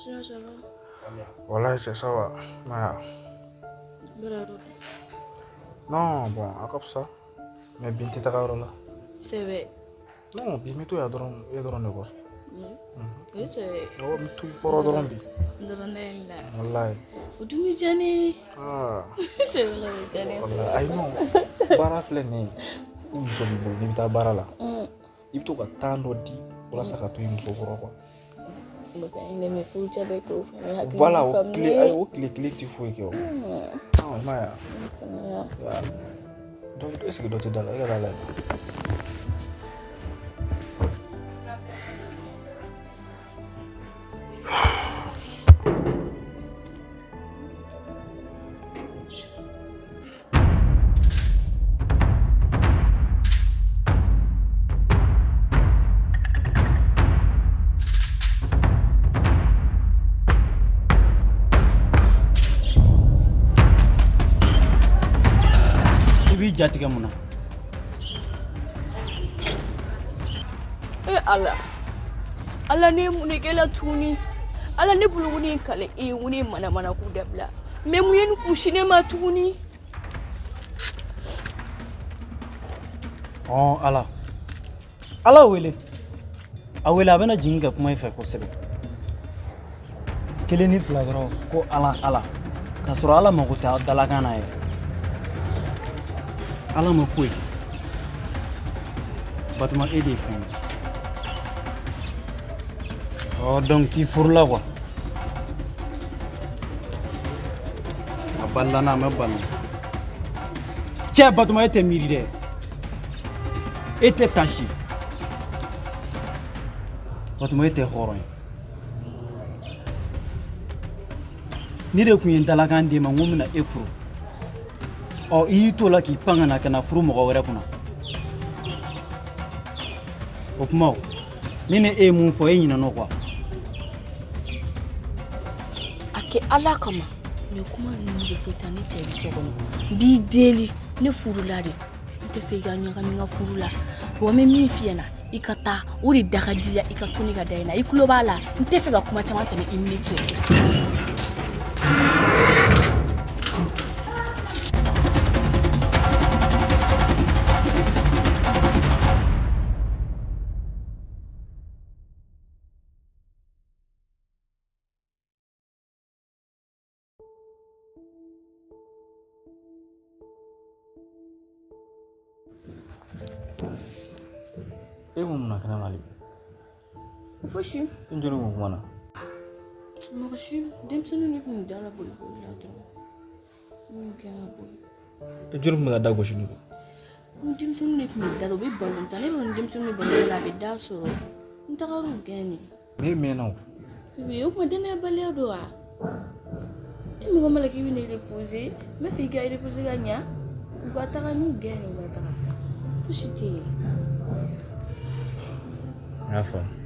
Sinon ça va? Wallahi cɛ ça va. Maya. Bɛrɛ dɔ. Non, bon, a ka fisa. Mais bi n tɛ taga yɔrɔ la. C'est vrai. Non, bi n bɛ to yan dɔrɔn e dɔrɔn de kosɔn. Oui, c'est vrai. Awɔ, n bɛ to i kɔrɔ dɔrɔn bi. Dɔrɔn ne la. Wallahi. O dun bɛ diya ne ye. Ah. C'est vrai, o bɛ diya ne ye. Wallahi, ayi non. Baara filɛ nin ye. Ni muso b'i bolo n'i bɛ taa baara la. I bɛ to ka temps dɔ di walasa ka to i muso kɔrɔ quoi. Voilà, o tile ayi o tile kelen tɛ foyi kɛ o. Ah, i m'a ye wa? Dɔ est ce que dɔ tɛ da la e ka taa lajɛ. I b'i jatigɛ mun na? E Ala, Ala ne ye mun de k'e la tuguni? Ala ne bolo ko ne ye kale e ye ko ne ye manamana ko dabila. Mais mun ye nin kunsi ne ma tuguni? Ɔn Ala. Ala wele. A wele a bɛna jigin ka kuma i fɛ kosɛbɛ. Kelen ni fila dɔrɔn ko Ala Ala. K'a sɔrɔ Ala mago tɛ dalakan na yɛrɛ. Ala ma foyi kɛ. Batuma e de ye fɛn ye. Ɔ donc k'i furula quoi. A balila n'a ma bali. Cɛ Batuma e tɛ miiri dɛ. E tɛ tasi. Batuma e tɛ hɔrɔn ye. Ne de tun ye n dalakan d'e ma n ko n bɛna e furu. Ɔ i y'i t'o la k'i pan ka na ka na furu mɔgɔ wɛrɛ kunna. O kuma o ne ni e ye mun fɔ e ɲinɛna o kɔ. A kɛ Ala kama nin kuma ninnu bɛ fɔ tan ne cɛ bɛ so kɔnɔ n b'i deli ne furula de n tɛ fɛ i ka ɲagami n ka furu la wa n bɛ min f'i ɲɛna i ka taa o de da ka di la i ka to ne ka da in na i tulo b'a la n tɛ fɛ ka kuma caman tɛmɛ i ni ne cɛ. E ko mun na kɛnɛma hali bi? Fosi. I ni jɔnni kun kuma na? Mɔgɔ si denmisɛnninw de tun bɛ da la boli boli la dɔrɔn. Minnu kɛ ka boli. E jɔnni tun bɛ ka da gosi ne kun? Ni denmisɛnninw de tun bɛ da la u bɛ balon ta ne bɛ ni denmisɛnninw bɛ balon la a bɛ da sɔrɔ n tagar'u gɛn de. Ne mɛnna o. Bébé o kuma danayabaliya don wa? E mɔgɔ ma la k'i bɛ ne reposer n bɛ fɛ i ka reposer ka ɲa u ka taga n'u gɛn de u ka taga fosi tɛ yen. N y'a faamu.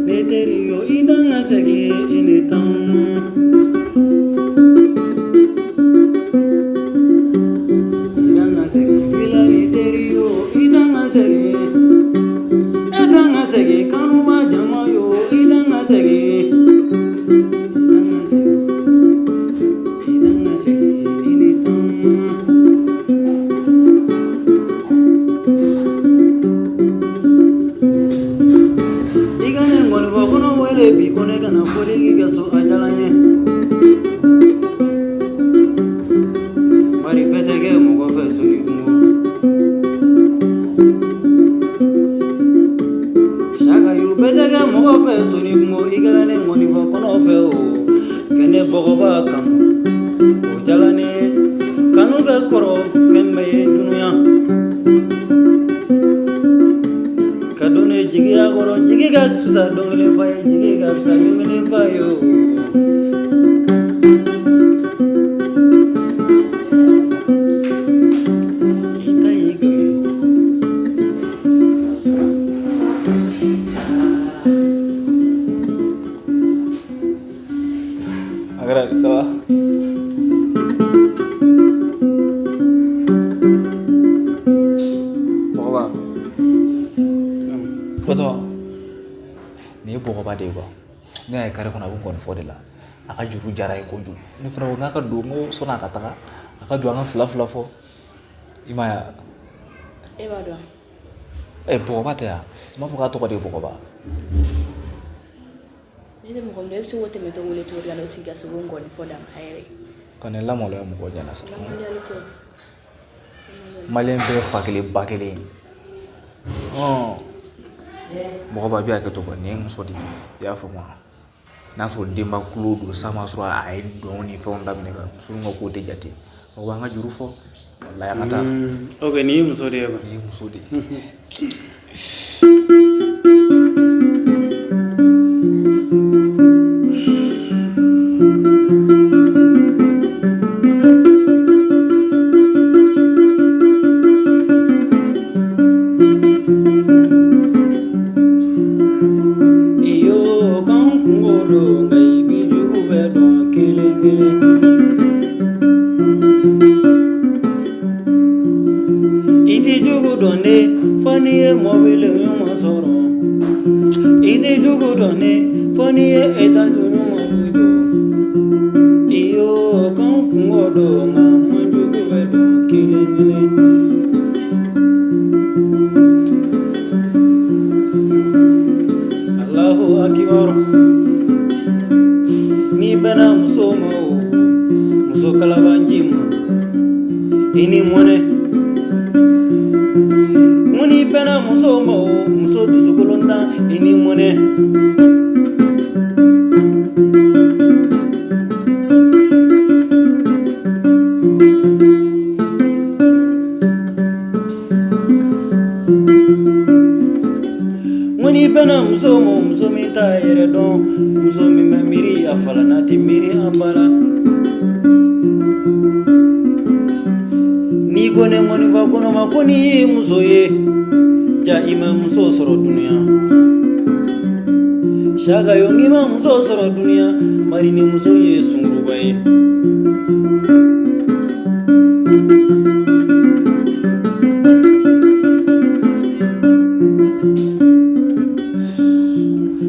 Ne teri yo i dan ka segin i ni taama. I dan ka segin filani teri yo i dan ka segin. E dan ka segin kanuma jama yo i dan ka segin. I dan ka segin i dan ka segin i ni taama. mɔgɔ fɛ soni kungo i kɛra ne ŋɔnifɔ kɔnɔ fɛ o kɛ ne bɔgɔba kanu o jala ne kanu ka kɔrɔ fɛn bɛɛ ye dunuya ka don ne jigiya kɔrɔ jigi ka fisa don kelen fa ye jigi ka fisa don kelen fa ye o. I ta y'i ko ye. A kɛra di, ça va? Bɔgɔba. Batɔma, nin ye bɔgɔba de ye quoi. Ne y'a ye kare kɔnɔ a bɛ nkɔni fɔ de la. A ka juru diyara ye kojugu. Ne fana ko n k'a ka don, n ko sɔnni a ka taga, a ka jɔ an ka fila fila fɔ. I m'a ye wa? E b'a dɔn. Ɛ bɔgɔba tɛ yan? N b'a fɔ k'a tɔgɔ de ye bɔgɔba. Ne tɛ mɔgɔ min dɔn, e bɛ se k'o tɛmɛtɔ wele cogo di ka n'o sigi ka sogo nkɔni fɔ dama a yɛrɛ ye. Ka ne lamaloya mɔgɔw ɲɛna sa. Lamaleyali tɛ o. Maliyɛn bɛɛ fa kelen ba kelen. Ɔn. Bɔgɔba i bɛ hakɛ to quoi, nin ye muso de ye. I y'a faamu wa? N'a sɔrɔ denba kulo don san b'a sɔrɔ a ye dɔn ni fɛnw daminɛ ka muso ka ko tɛ jate. Bɔgɔba an ka juru fɔ. Walayi an ka taa. Ok, nin ye muso de ye quoi. Nin ye muso de ye. Iyo kan kungo don nka i b'i jugu bɛɛ dɔn kelen kelen. I t'i jugu dɔn ne fo n'i ye mɔbili ɲuman sɔrɔ. I t'i jugu dɔn ne fo n'i ye etazi ɲuman jɔ. Iyo kan kungo don nka man jugu bɛɛ dɔn kelen kelen. Allahu akibar. N'i bɛnna muso ma o muso kalabanji ma i ni mɔnɛ. N ko n'i bɛnna muso ma o muso dusukolontan i ni mɔnɛ. N ko n'i bɛnna muso ma muso min t'a yɛrɛ dɔn muso min bɛ miiri a fa la n'a tɛ miiri a ba la. N'i ko ne ŋɔnifa kɔnɔ ma ko n'i ye muso ye ja i ma muso sɔrɔ dunuya. Saka yo n'i ma muso sɔrɔ dunuya mari ni muso ye sunguruba ye.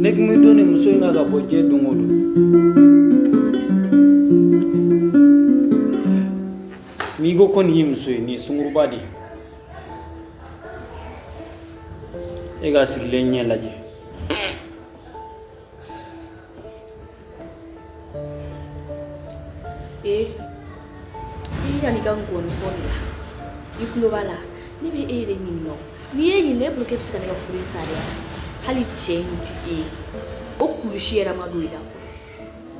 Ne tun bɛ don ni muso in kan ka bɔ diɲɛ don o don. N'i ko ko nin ye muso ye nin ye sunguruba de ye. E ka sigilen ɲɛ lajɛ. Ee i ka n'i ka nkɔni fɔ nin la i tulo b'a la ne bɛ e yɛrɛ ɲininka o n'i ye ɲininka e bolo k'e bɛ se ka ne ka furu in sa de hali cɛ in ti e ye o kulusi yɛrɛ ma don i la fɔlɔ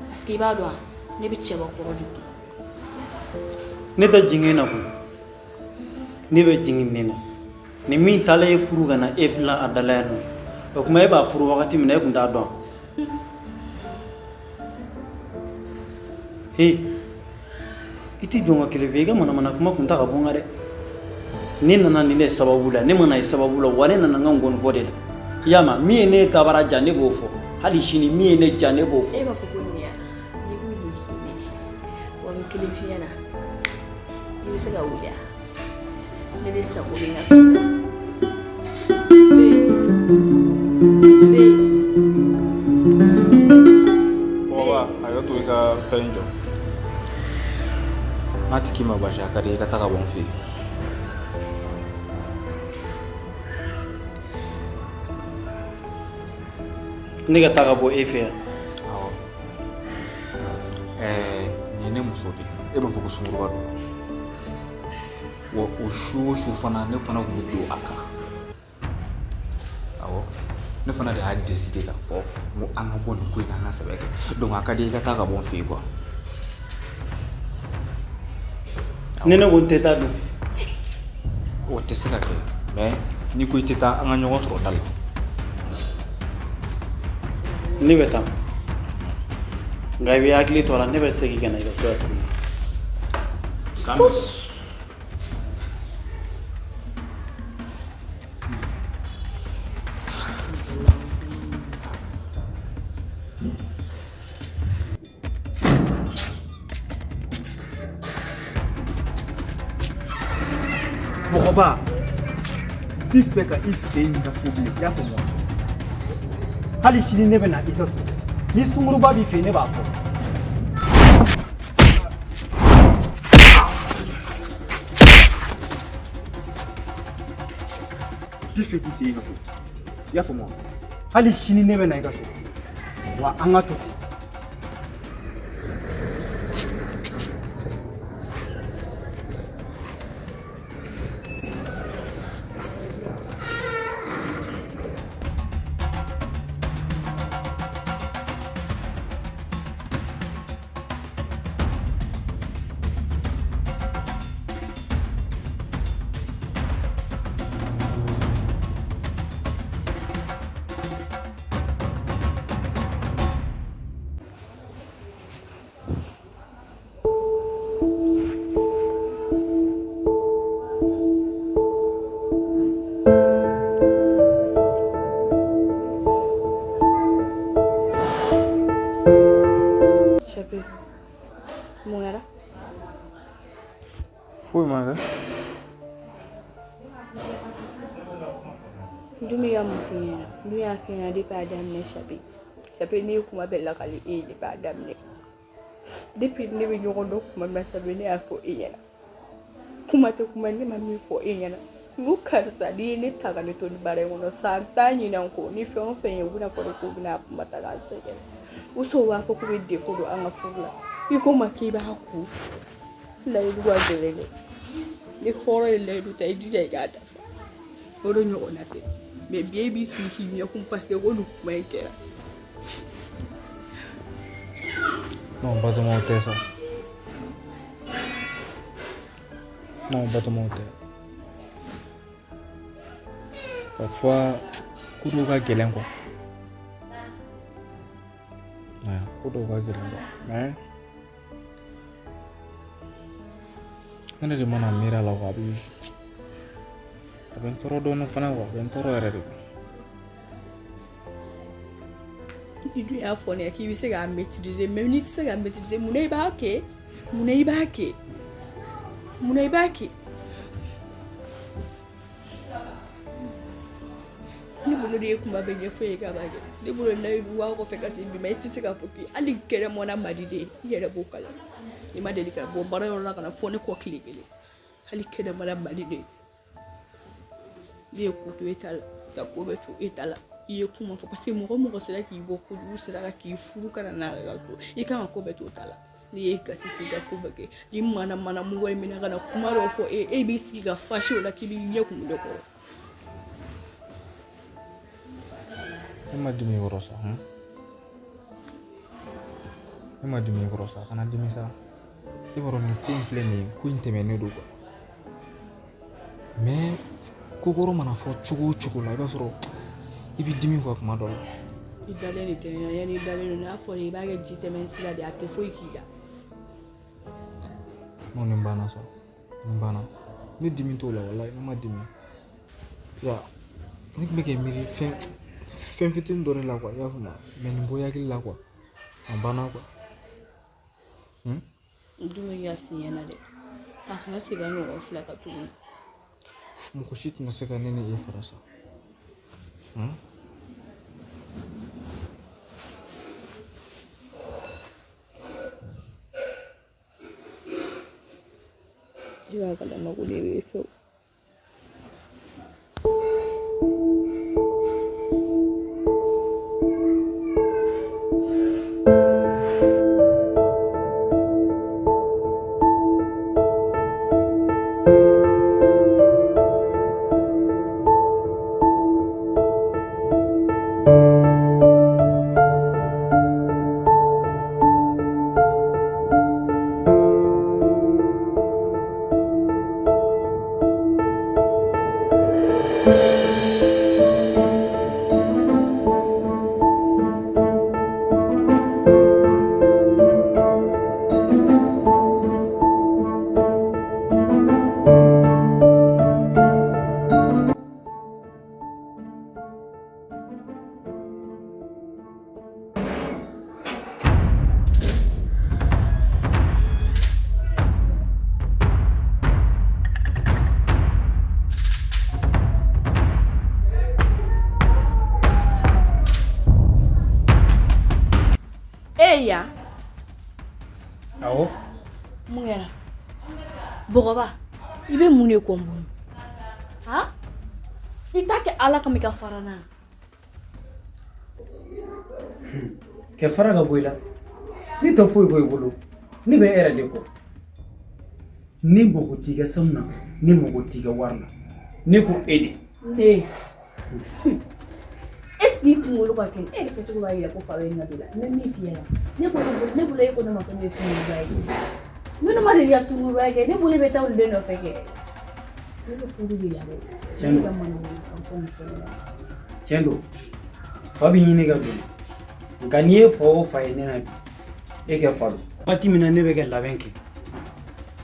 parce que i b'a dɔn wa ne bɛ cɛbakɔrɔ de kun. Ne tɛ jigin e na koyi ne bɛ jigin ne na ni min taalen e furu ka na e bila a da la yan nɔ o tuma e b'a furu wagati min na e tun t'a dɔn he i tɛ jɔn ka kelen fɛ i ka manamana kuma kun ta ka bɔ n kan dɛ ne nana nin de sababu la ne ma na i sababu la wa ne nana n ka nkɔnifɔ de la i y'a mɛn min ye ne dabara ja ne b'o fɔ hali sini min ye ne ja ne b'o fɔ e b'a fɔ ko nin ya n'i ko nin ye wa n bɛ kelen f'i ɲɛna i bɛ se ka wuli a ne de sago bɛ n ka so Bɔgɔba a to i ka fɛn jɔ n'a tɛ k'i ma baasi a ka di i ka taga bɔ n fɛ yen. Ne ka taa ka bɔ e fɛ yan. Awɔ. Ɛɛ nin ye ne muso de ye e b'a fɔ ko sunguruba don wa o su o su fana ne fana tun bɛ don a kan awɔ. Ne fana de y'a décider k'a fɔ n ko an ka bɔ nin ko in na, an ka sɛbɛ kɛ. Donc a ka di i ka taa ka bɔ n fɛ yen quoi. Ni ne ko n tɛ taa dun? O tɛ se ka kɛ, mais n'i ko i tɛ taa, an ka ɲɔgɔn sɔrɔ da la. Ne bɛ taa, nka i bɛ hakili to a la, ne bɛ segin ka na i ka so yan tuguni. Mɔgɔba, n t'i fɛ ka i sen y'i ka so bilen, i y'a faamu wa? Hali sini ne bɛ na i ka so, ni sunguruba b'i fɛ yen, ne b'a fɔ. N t'i fɛ k'i sen y'i ka so, i y'a faamu wa? Hali sini ne bɛ na i ka so, wa an ka to ten. Chape, mun kɛra? Foyi ma kɛ. N dun bɛ ka mun f'i ɲɛna? N dun y'a f'i ɲɛna depuis a daminɛ. Chape, Chape, ne ye kuma bɛɛ lakali e ye depuis a daminɛ. Depuis ne bɛ ɲɔgɔn dɔn kuma min na, Chape, ne y'a fɔ e ɲɛna. Kuma tɛ kuma, ne ma min fɔ e ɲɛna. N ko karisa, n'i ye ne ta ka ne to nin baara in kɔnɔ san 10 ɲinan kɔ, ni fɛn o fɛn ye, u bɛna fɔ de k'u bɛna kuma ta k'an sɛgɛrɛ. U sɔn b'a fɔ k'u bɛ défaut don an ka furu la. I ko n ma k'i b'a kun. Layidu ka gɛlɛn dɛ. Ni hɔrɔn ye layidu ta, i jija i k'a dafa. O de ɲɔgɔnna tɛ. Mais bi e b'i sigi k'i ɲɛkun parce que ko nin kuma in kɛra. Non, Batoma, o tɛ sa. Non, Batoma, o tɛ. Parfois, ko dɔw ka gɛlɛn quoi. Ouais, ko dɔw ka gɛlɛn quoi. Mais ne de mana miiri a la quoi, a bɛ n tɔɔrɔ dɔɔnin fana quoi, a bɛ n tɔɔrɔ yɛrɛ de. Ni dun y'a fɔ ne ye k'i bɛ se k'a maîtriser, mais n'i tɛ se k'a maîtriser, munna i b'a kɛ? Munna i b'a kɛ? Munna i b'a kɛ? Ne bolo de ye kuma bɛɛ ɲɛfɔ e ye k'a b'a kɛ. Ne bolo layidu waa kɔfɛ ka se bi ma, i tɛ se k'a fɔ k'i hali kɛnɛmana man di de ye, i yɛrɛ b'o kalama. I ma deli ka bɔ baara yɔrɔ la ka na fɔ ne kɔ tile kelen. Hali kɛnɛmana man di de ye. Ne ye ko to e ta la, ka ko bɛɛ to e ta la. I ye kuma fɔ parce que mɔgɔ mɔgɔ sera k'i bɔ kojugu sira kan k'i furu ka na n'a ye ka so, i kan ka ko bɛɛ to ta la. N'i ye gasi sigi ka ko bɛɛ kɛ, ni mana mana mɔgɔ ye minɛ ka na kuma dɔw fɔ e, e b'i sigi ka fâché o la k'i b'i ɲɛ kumu de kɔrɔ. Ne ma dimi i kɔrɔ sa, hun? Ne ma dimi i kɔrɔ sa, kana dimi sa. I b'a dɔn nin ko in filɛ nin ye, ko in tɛmɛnen don quoi. Mais ko kɔrɔ mana fɔ cogo o cogo la, i b'a sɔrɔ i bɛ dimi quoi kuma dɔ la. I dalen de tɛ ne na, yanni i dalen don n'a fɔra i b'a kɛ ji tɛmɛ sira de ye, a tɛ foyi k'i la. Non, nin banna sa, nin banna. Ne dimi t'o la, walayi, ne ma dimi. Ya, ne tun bɛ k'i miiri fɛn fitinin dɔ de la quoi, i y'a faamu? Mais nin bɔ i hakili la quoi, a banna quoi. Hmm? N dun bɛ ka f'i ɲɛna dɛ, a kana segin a ɲɔgɔn fila kan tuguni. Mɔgɔ si tɛna se ka ne ni e fara sa. Hmm? I b'a kalama ko ne b'e fɛ o. Awɔ. Mun kɛra? Bɔgɔba, i bɛ mun de kɔ n bolo? Han? I t'a kɛ Ala kama i ka fara n na. Kɛ fara ka bɔ i la. Ne tɛ foyi bɔ i bolo. Ne bɛ e yɛrɛ de kɔ. Ne mago t'i ka sanu na, ne mago t'i ka wari la. Ne ko e de. Ne. Est-ce que i kunkolo ka kɛnɛ? E yɛrɛ kɛcogo b'a jira ko fa bɛ ɲininka don la. N bɛ min f'i ɲɛna. Ne ko ne bolo e ko ne ma ko ne ye sunkuruba ye. Minnu ma deli ka sunkuruba kɛ, ne bolo bɛ taa olu de nɔfɛ kɛ. Ne bɛ furu de la dɛ. Tiɲɛ don. Tiɲɛ don. Fa bɛ ɲini ka don. Nka n'i ye fa o fa ye ne na bi, e kɛ fa don. Wagati min na ne bɛ ka labɛn kɛ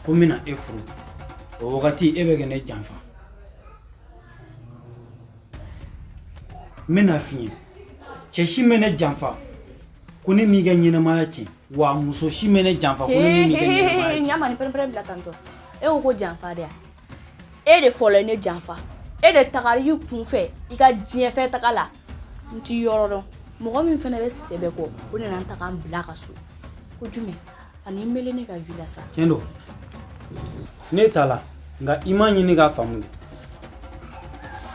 ko n bɛna e furu, o wagati e bɛ ka ne janfa. N bɛna f'i ye, cɛ si ma ne janfa ko ne m'i ka ɲɛnamaya tiɲɛ, wa muso si ma ne janfa ko ne m'i ka ɲɛnamaya tiɲɛ. Ɲama ni pɛrɛn-pɛrɛn bila tantɔ. E ko ko janfa de ya? E de fɔlɔ ye ne janfa. E de tagara i kun fɛ i ka diɲɛfɛ taga la. N t'i yɔrɔ dɔn. Mɔgɔ min fana bɛ sɛbɛ kɔ, o nana n ta ka n bila ka so. Ko jumɛn? Ani n mele ne ka vie la sa. Tiɲɛ don. Ne t'a la, nka i m'a ɲini k'a faamu de.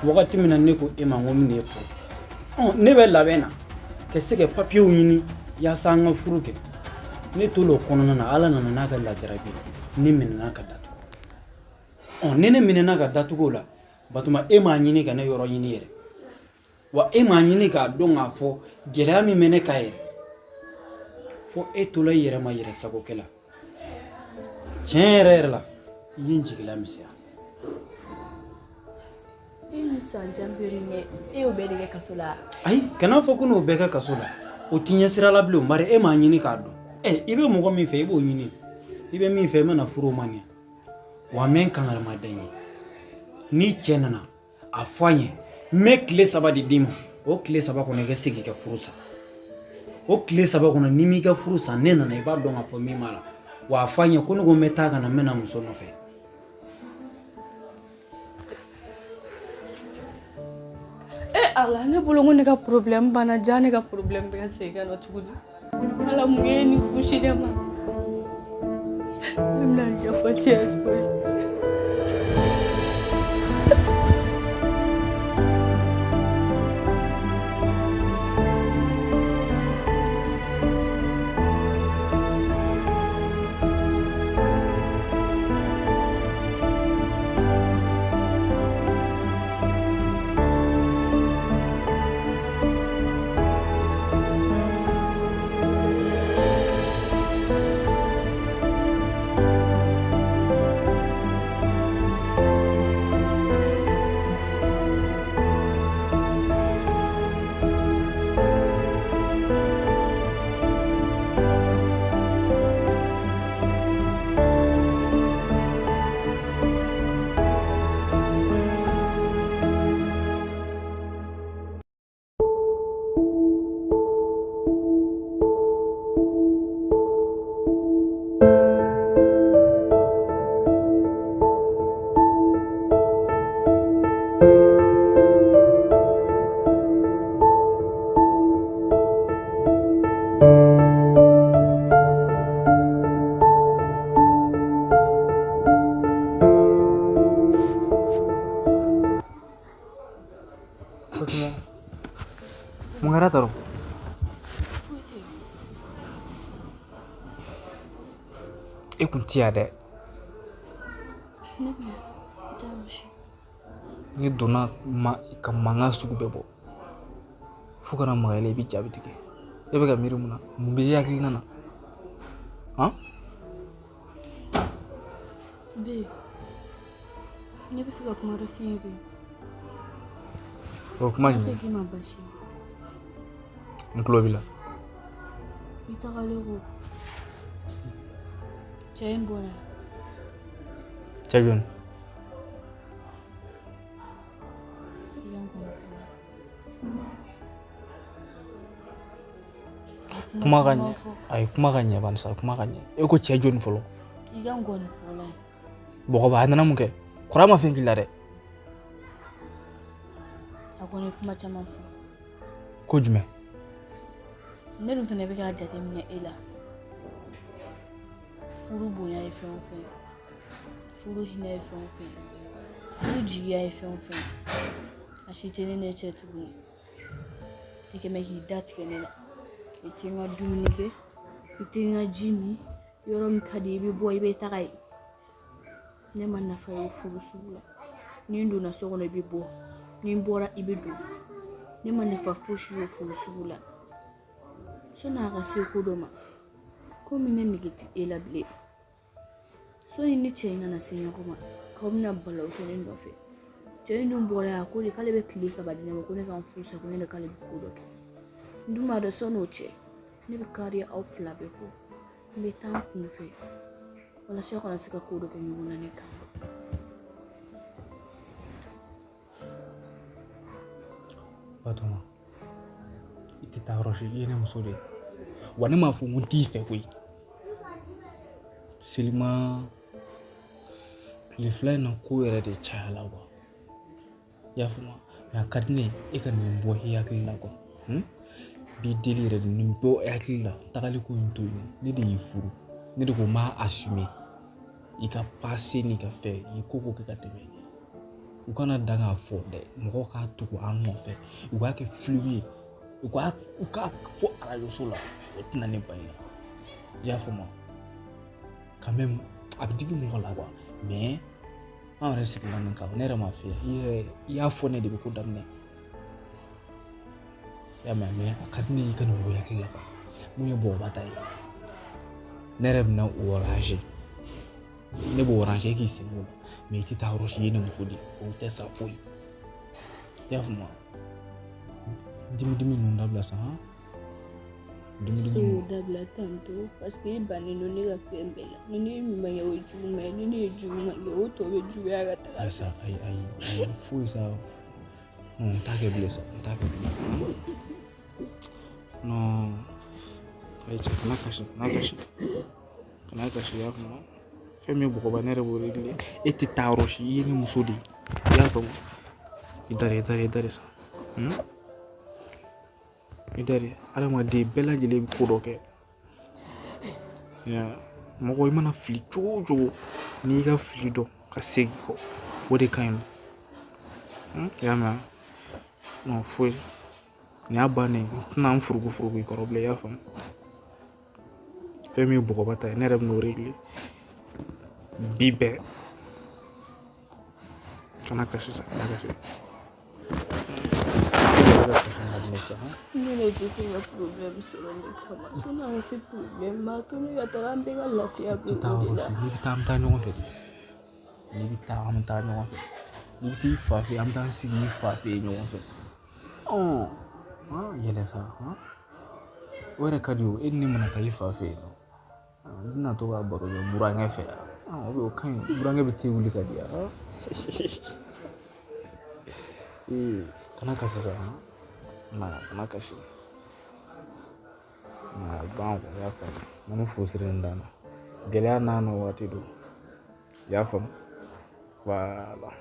Wagati min na ne ko e ma ko n bɛna e furu, ne bɛ labɛn na ka se ka papiyew ɲini yaasa an ka furu kɛ. Ne tola o kɔnɔna na, Ala nana n'a ka lajarabi ye, ne minɛna ka datugu. Ni ne minɛna ka datugu o la, Batuma e m'a ɲini ka ne yɔrɔ ɲini yɛrɛ, wa e m'a ɲini k'a dɔn k'a fɔ gɛlɛya min bɛ ne kan yɛrɛ, fo e tola i yɛrɛ ma yɛrɛ sagokɛ la. Tiɲɛ yɛrɛ yɛrɛ la, i ye n jigila misɛnya. E ni san jan bɛ nin kɛ, e y'o bɛɛ de kɛ kaso la? Ayi, kana fɔ ko n'o bɛɛ kɛ kaso la, o t'i ɲɛ sira la bilen, bari e m'a ɲini k'a dɔn. I bɛ mɔgɔ min fɛ, i b'o ɲini. I bɛ min fɛ, i mana furu o ma ɲɛ. Wa n bɛ n kangarima da i ye. Ni cɛ nana, a fɔ a ɲɛ, n bɛ tile 3 de d'i ma. O tile 3 kɔnɔ, i ka se k'i ka furu sa. O tile 3 kɔnɔ, n'i m'i ka furu sa, ne nana, i b'a dɔn k'a fɔ min b'a la. Wa a fɔ a ɲɛ ko ne ko n bɛ taa ka na, n bɛ na muso nɔfɛ. E Ala, ne bolo ko ne ka problème banna, ja ne ka problème bɛ ka segin ka na tuguni. Ala, mun ye nin gosi ne ma? Ne bɛna ɲɛfɔ cɛ ye cogo di? Mun kɛra tɔrɔ? E kun ti yan dɛ. Ne donna ma ka mankan sugu bɛɛ bɔ. Fo kana maga i la, i bɛ jaabi tigɛ. E bɛ ka miiri mun na? Mun bɛ i hakilina na? Han? Be, ne bɛ fɛ ka kuma dɔ f'i ye koyi. O kuma jumɛn? K'i ma baasi ye. N tulo b'i la. I tagalen ko cɛ in bɔra. Cɛ jɔni? Kuma ka ɲɛ. Ayi, kuma ka ɲɛ bani sa, kuma ka ɲɛ. E ko cɛ jɔni fɔlɔ? I ka ngɔni fɔlɔ ye. Bɔgɔba, a nana mun kɛ? Kɔrɔ ma fɛn k'i la dɛ. A kɔni ye kuma caman fɔ. Ko jumɛn? Ne dun fana bɛ k'a jateminɛ e la. Furu bonya ye fɛn o fɛn ye, furu hinɛ ye fɛn o fɛn ye, furu jigiya ye fɛn o fɛn ye, a si tɛ ne ne cɛ tuguni. I kɛmɛ k'i da tigɛ ne la, i tɛ n ka dumuni kɛ, i tɛ n ka ji min, yɔrɔ min ka di i bɛ bɔ i bɛ taga yen. Ne ma nafa ye o furu sugu la. Ni n donna so kɔnɔ i bɛ bɔ, ni n bɔra i bɛ don. Ne ma nafa fosi ye o furu sugu la. Sɔnni a ka se ko dɔ ma, komi ne nege tɛ e la bilen, sɔnni ni cɛ in kana se ɲɔgɔn ma k'aw bɛna balawu kɛ ne nɔfɛ. Cɛ in dun bɔra yan ko de k'ale bɛ tile 3 di ne ma ko ne ka n furu sa, ko ne de k'ale bɛ ko dɔ kɛ. N dun b'a dɔn sɔnni o cɛ ne bɛ kariya aw fila bɛɛ kɔ, n bɛ taa n kun fɛ walasa aw kana se ka ko dɔ kɛ ɲɔgɔn na ne kama. Batoma, i tɛ taa yɔrɔ si, i ye ne muso de ye. Wa ne m'a fɔ ko n t'i fɛ koyi. Selima, tile 2 in na ko yɛrɛ de cayala kuwa. I y'a faamu? A ka di ne ye e ka nin bɔ i hakili la kuwa. N b'i deli yɛrɛ de, nin bɔ i hakili la, tagali ko in to yen. Ne de y'i furu, ne de ko n b'a assumer. I ka passé n'i ka fɛn, i ko ko kɛ ka tɛmɛ. U kana dan k'a fɔ dɛ, mɔgɔw k'a tugu an nɔfɛ, u k'a kɛ film ye, u k'a fɔ arajoso la, o tɛna ne ban i la. I y'a faamu? Quand même, a bɛ digi mɔgɔ la kuwa, mais an yɛrɛ sigila nin kan, ne yɛrɛ m'a f'i ye, i yɛrɛ i y'a fɔ ne de bɛ ko daminɛ. I y'a mɛn? Mais a ka di ne ye i ka nin bɔ i hakili la kuwa. Mun ye bɔgɔba ta ye, ne yɛrɛ bɛna o ranger. Ne b'o ranger k'i sen bɔ, mais i tɛ taa yɔrɔ si, i ye ne muso de ye, o tɛ sa foyi. I y'a faamu? Dimi dimi ninnu dabila sa, han? Dimi dimi E ninnu. y'o dabila tantôt parce que i bannen don ne ka fɛn bɛɛ la. Ni ne ye ɲuman kɛ o ye juguman ye, ni ne ye juguman kɛ o tɔ bɛ juguya ka taga. Ayi sa, ayi ayi ayi, foyi sa. Non, n t'a kɛ bilen sa, n t'a kɛ bilen. Non, ayi cɛ, kana kasi, kana kasi. Kana kasi, i y'a faamu? Fɛn min ye bɔgɔba, ne yɛrɛ b'o de. E tɛ taa yɔrɔ si, i ye ne muso de ye. I y'a faamu? I da de, i da de, i da de sa. I da de, adamaden bɛɛ lajɛlen bɛ ko dɔ kɛ. Mɔgɔ i mana fili cogo o cogo, n'i y'i ka fili dɔn ka segin kɔ, o de ka ɲi nɔ. I y'a mɛn? Non, foyi. Nin y'a bannen ye, n tɛna n furuku furuku i kɔrɔ bilen, i y'a faamu? Fɛn min ye bɔgɔba ta ye, ne yɛrɛ bɛn'o régler bi bɛɛ. Kana kasi sa, kana kasi. Ne yɛrɛ tɛ fɛ ka problème sɔrɔ ne kama. Sɔnni a ka se problème ma, a to ne ka taga, an bɛɛ ka lafiya I tɛ taa b'o de yɔrɔ la. si, n'i bɛ taa an bɛ taa ɲɔgɔn fɛ de. N'i bɛ taa an bɛ taa ɲɔgɔn fɛ. N'i bɛ t'i fa fɛ yen, an bɛ taa sigi i fa fɛ yen ɲɔgɔn fɛ. Yɛlɛ sa, han? O yɛrɛ ka di o, e ni ne mana taa i fa fɛ yen nɔ, n tɛna to ka baro kɛ burankɛ fɛ yan. O ka ɲi, burankɛ bɛ te wuli ka di yan. Kana kasi sa, han? Na, kana kasi. Na, ban ko, i y'a faamu. Ninnu fu sirilen t'an na. Gɛlɛya n'a nɔ waati don. I y'a faamu? Voilà.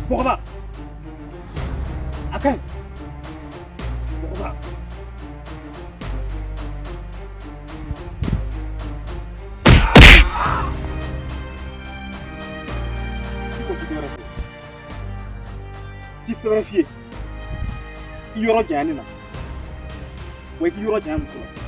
Bɔgɔba, a ka ɲi. Bɔgɔba. I ko k'i tɛ yɔrɔ fɛ. Fɛn wɛrɛ f'i ye, i yɔrɔ janya ne na, wa i k'i yɔrɔ janya muso la.